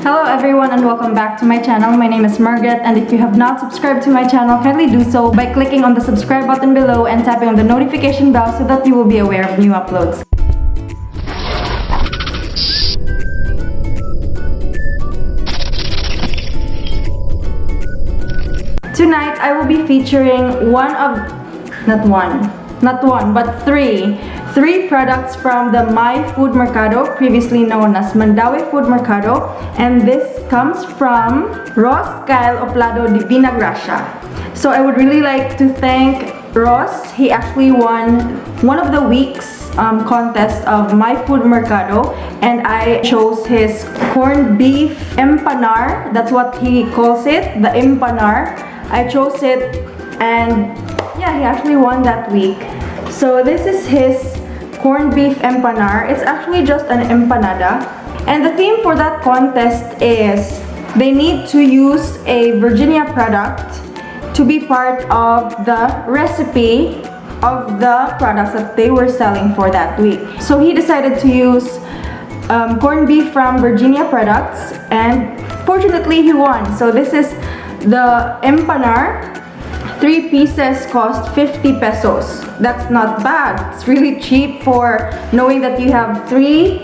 Hello everyone and welcome back to my channel. My name is Margaret, and if you have not subscribed to my channel, kindly do so by clicking on the subscribe button below and tapping on the notification bell so that you will be aware of new uploads. Tonight, I will be featuring one of, not one, but three products from the My Food Mercado, previously known as Mandaue Food Mercado, and this comes from Ross Kyle Oplado Divina Gracia. So I would really like to thank Ross. He actually won one of the week's contest of My Food Mercado, and I chose his corned beef empanar. That's what he calls it, the empanar. I chose it, and yeah, he actually won that week. So this is his corned beef empanar. It's actually just an empanada. And the theme for that contest is they need to use a Virginia product to be part of the recipe of the products that they were selling for that week. So he decided to use corned beef from Virginia Products, and fortunately he won. So this is the empanar. 3 pieces cost 50 pesos. That's not bad. It's really cheap for knowing that you have 3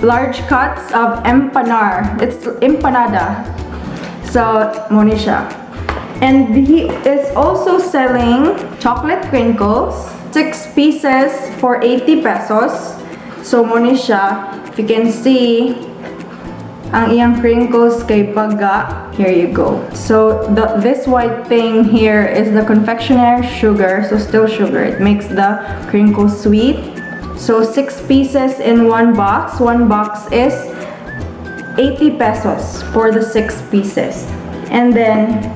large cuts of empanar. It's empanada. So, mao ni siya. And he is also selling chocolate crinkles, 6 pieces for 80 pesos. So, mao ni siya, if you can see, ang iyang crinkles kay baga. Here you go. So, this white thing here is the confectioner sugar. So, still sugar. It makes the crinkles sweet. So, 6 pieces in one box. One box is 80 pesos for the 6 pieces. And then,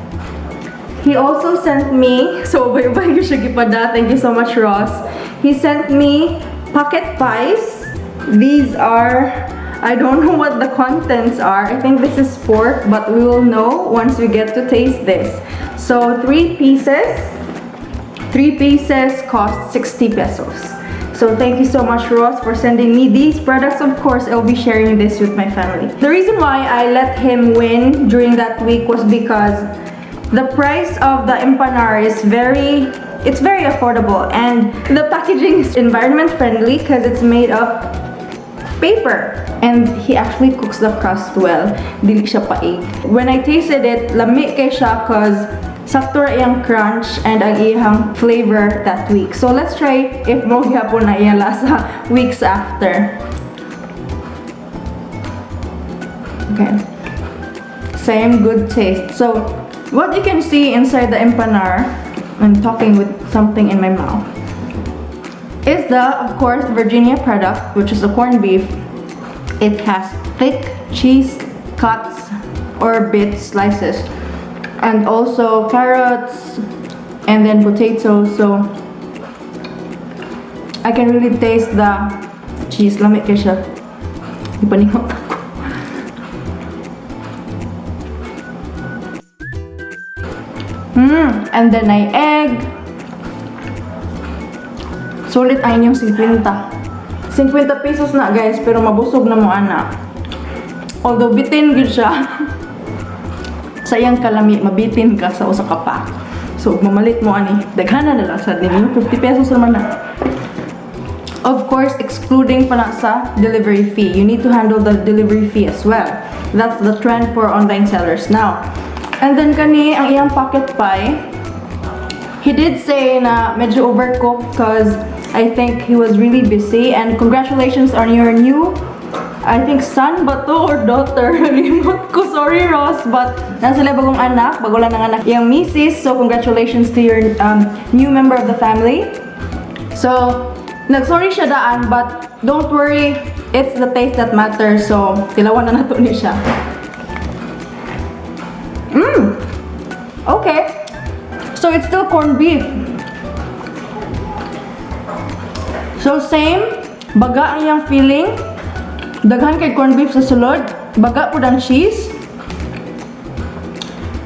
he also sent me, so bye-bye siya gipada. Thank you so much, Ross. He sent me pocket pies. These are, I don't know what the contents are. I think this is pork, but we will know once we get to taste this. So, 3 pieces. 3 pieces cost 60 pesos. So thank you so much, Ross, for sending me these products. Of course, I'll be sharing this with my family. The reason why I let him win during that week was because the price of the empanar is very affordable, and the packaging is environment friendly because it's made of paper. And he actually cooks the crust well. Dili siya paig. When I tasted it, lami kay siya 'cause sakto ra iyang crunch and ang iyang flavor that week. So let's try if mao gihapon na iyang lasa weeks after. Okay. Same good taste. So what you can see inside the empanar, I'm talking with something in my mouth, is the, of course, Virginia product, which is the corned beef. It has thick cheese cuts or bits, slices, and also carrots and then potatoes. So I can really taste the cheese. Lami kay siya. Ipaningot ako. And then ay egg. Sulit ay inyong 50. 50 pesos na, guys, pero mabusog na mo ana. Although bitin gyud siya. Sa iyang kalami, mabitin ka sa usa ka pack. So mamalit mo ani, daghana na lang sad ninyo, 50 pesos naman na. Of course, excluding pa na sa delivery fee. You need to handle the delivery fee as well. That's the trend for online sellers now. And then kani, ang iyang pocket pie, he did say na medyo overcooked because I think he was really busy. And congratulations on your new, I think, son ba to or daughter? Limot ko. Sorry, Ross. But naa sila bagong anak. Bago lang nanganak iyang misis. So congratulations to your new member of the family. So, nag-sorry siya daan, but don't worry, it's the taste that matters. So, tilawan na nato ni siya. Okay. So, it's still corned beef. So, same. Baga ang iyang feeling. Daghan kay corned beef sa sulod. Baga pud ang cheese.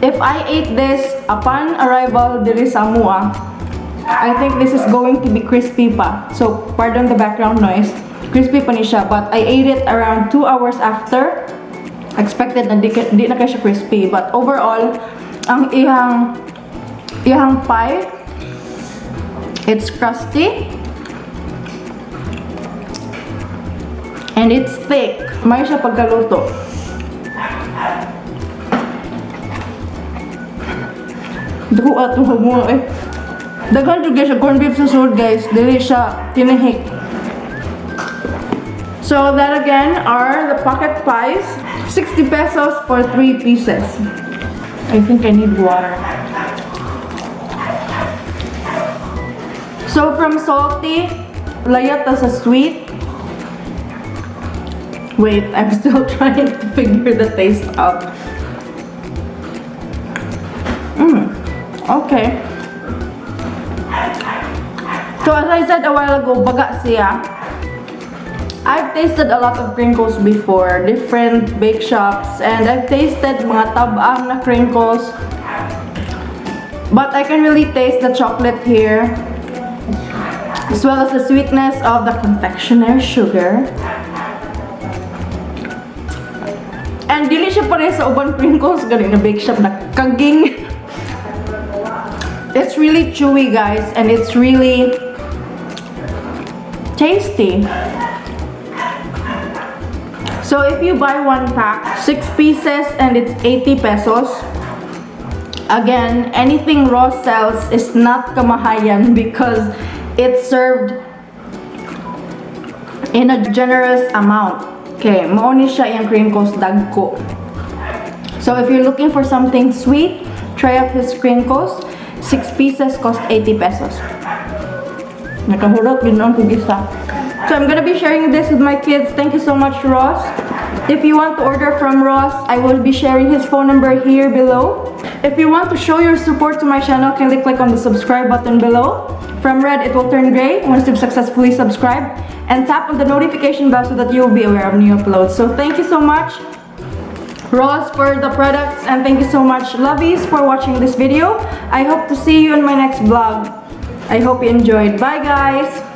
If I ate this upon arrival diri sa amoa, I think this is going to be crispy pa. So, pardon the background noise. Crispy pa ni siya, but I ate it around 2 hours after. Expected na di na kaayo siya crispy, but overall, ang iyang pie, it's crusty and it's thick. Maayo siya pagkaluto. Duha itong mo eh. Daghan jud siya corned beef sa sulod, guys. Dili siya tinihik. So that again are the pocket pies. 60 pesos for 3 pieces. I think I need water. So from salty, layat ta sa sweet. Wait, I'm still trying to figure the taste out. Okay. So as I said a while ago, baga siya. I've tasted a lot of crinkles before, different bake shops, and I've tasted mga tab-ang na crinkles. But I can really taste the chocolate here, as well as the sweetness of the confectioner sugar. And dili siya pareha sa uban crinkles gani na bake shop na kaging. It's really chewy, guys, and it's really tasty. So if you buy one pack, 6 pieces, and it's 80 pesos. Again, anything Ross sells is not kamahayan because it's served in a generous amount. Okay, mao ni siya iyang crinkles dagko. So if you're looking for something sweet, try out his crinkles. 6 pieces cost 80 pesos. Nakahurot gyud ko gisa. So I'm gonna be sharing this with my kids. Thank you so much, Ross. If you want to order from Ross, I will be sharing his phone number here below. If you want to show your support to my channel, kindly click on the subscribe button below. From red, it will turn gray once you've successfully subscribed. And tap on the notification bell so that you will be aware of new uploads. So thank you so much, Ross, for the products, and thank you so much, lovies, for watching this video. I hope to see you in my next vlog. I hope you enjoyed. Bye, guys!